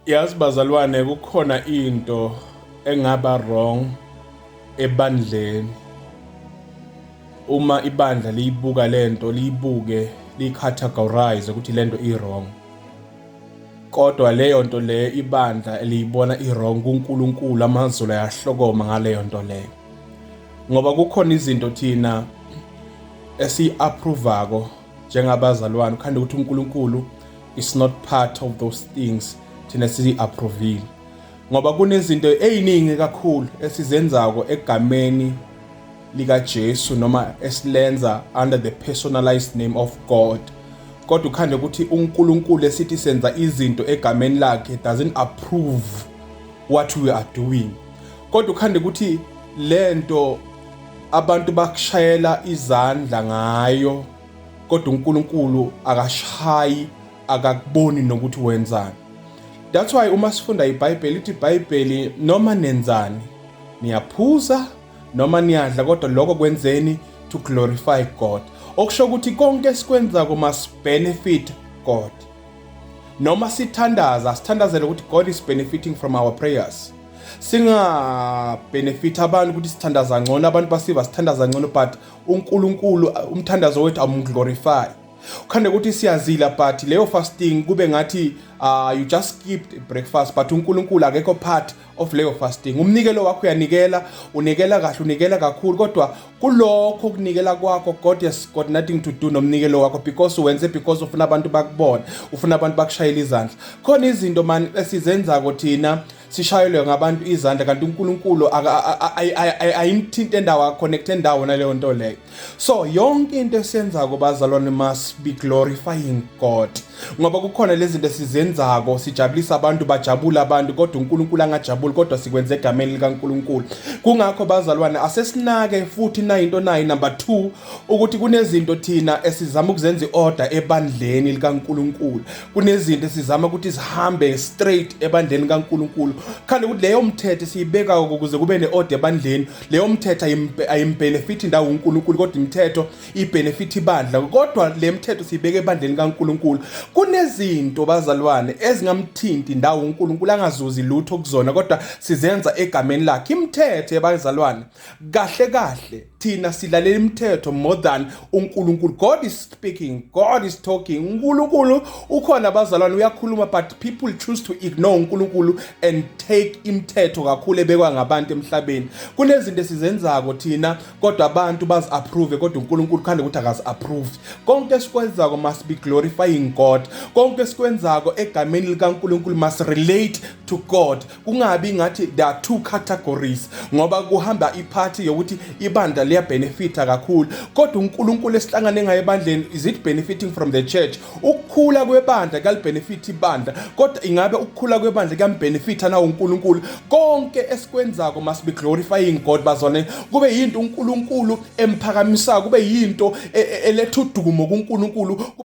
Yazi bazalwane, kukhona into engaba wrong ebandleni. Uma ibandla liyibuka lento, liyibuke, liyicategorize ukuthi lento i-wrong. Kodwa leyo nto leyo ibandla eliyibona i-wrong kuNkulunkulu, amazulu ayahlokoma ngaleyo nto leyo. Ngoba kukhona izinto thina esiyi-approvako njengabazalwane, ukhanda ukuthi uNkulunkulu is not part of those things thina siyi-approvile. Ngoba kunezinto eziningi kakhulu esizenzako egameni likaJesu noma esilenza under the personalized name of God. Kodwa ukhande ukuthi uNkulunkulu esithi senza izinto egameni lakhe doesn't approve what we are doing. Kodwa ukhande ukuthi lento abantu bakushayela izandla ngayo, kodwa uNkulunkulu akashayi, akakuboni nokuthi wenzani. That's why uma sifunda iBhayibheli, lithi iBhayibheli, noma nenzani, niyaphuza noma niyadla, kodwa lokho kwenzeni to glorify God. Okusho ukuthi konke esikwenzako must benefit God. Noma sithandaza, sithandazele ukuthi God is benefiting from our prayers. Singa benefit abantu ukuthi sithandaza ngcono, abantu basiva sithandaza ngcono, but uNkulunkulu umthandazo wethu amglorify. Ukhande ukuthi siyazila, but leyo fasting kube ngathi you just skipped breakfast, but uNkulunkulu akekho part of leyo fasting. Umnikelo wakho uyanikela, unikela kahle, unikela kakhulu, kodwa kulokho kunikela kwakho God has got nothing to do nomnikelo wakho, because wenze because ufuna abantu bakubone, ufuna abantu bakushayela izandla. Khona izinto man esizenzako thina sishayelwe ngabantu izandla, kanti uNkulunkulu ayimthinte endawo, aconnect endawo naleyo nto leyo. So yonke into esiyenzako bazalwane must be glorifying God, ngoba kukhona lezi zinto esizenzako sijabulisa abantu, bajabula abantu, kodwa uNkulunkulu angajabuli, kodwa sikwenze egameni likaNkulunkulu. Kungakho bazalwane asesinake futhi na into nayi number 2, ukuthi kunezinto thina esizama ukuzenza iorder ebandleni likaNkulunkulu, kunezinto esizama ukuthi sihambe straight ebandleni likaNkulunkulu. Khale ukuthi leyo mthetho siyibeka ukuze kube neorder ebandleni, leyo mthetho ayimbenefit indawo uNkulunkulu, kodwa imithetho ibenefit ibandla. Kodwa le mthetho siyibeka ebandleni kaNkulunkulu. Kunezinto bazalwane ezingamthinti indawo uNkulunkulu, angazuzi lutho kuzona, kodwa sizenza egameni lakhe. Imithetho yabazalwane, kahle kahle thina silalela imithetho more than uNkulunkulu. God is speaking, God is talking, uNkulunkulu ukhona bazalwane, uyakhuluma, but people choose to ignore uNkulunkulu and take imithetho kakhulu ebekwa ngabantu emhlabeni. Kunezinto esizenzako thina, kodwa abantu bazi-approve, kodwa uNkulunkulu khande ukuthi akazi-approve. Konke esikwenzako must be glorifying God. Konke esikwenzako egameni likaNkulunkulu must relate to God. Kungabi ngathi there are two categories, ngoba kuhamba iphathi yokuthi ibandla liyabenefita kakhulu, kodwa uNkulunkulu esihlangane ngayo ebandleni, is it benefiting from the church? Ukukhula kwebandla kuyalibenefit ibandla, kodwa ingabe ukukhula kwebandla kuyambenefita na uNkulunkulu? Konke esikwenzako must be glorifying God bazalwane, kube yinto uNkulunkulu emphakamisayo, kube yinto eletha udumo kuNkulunkulu.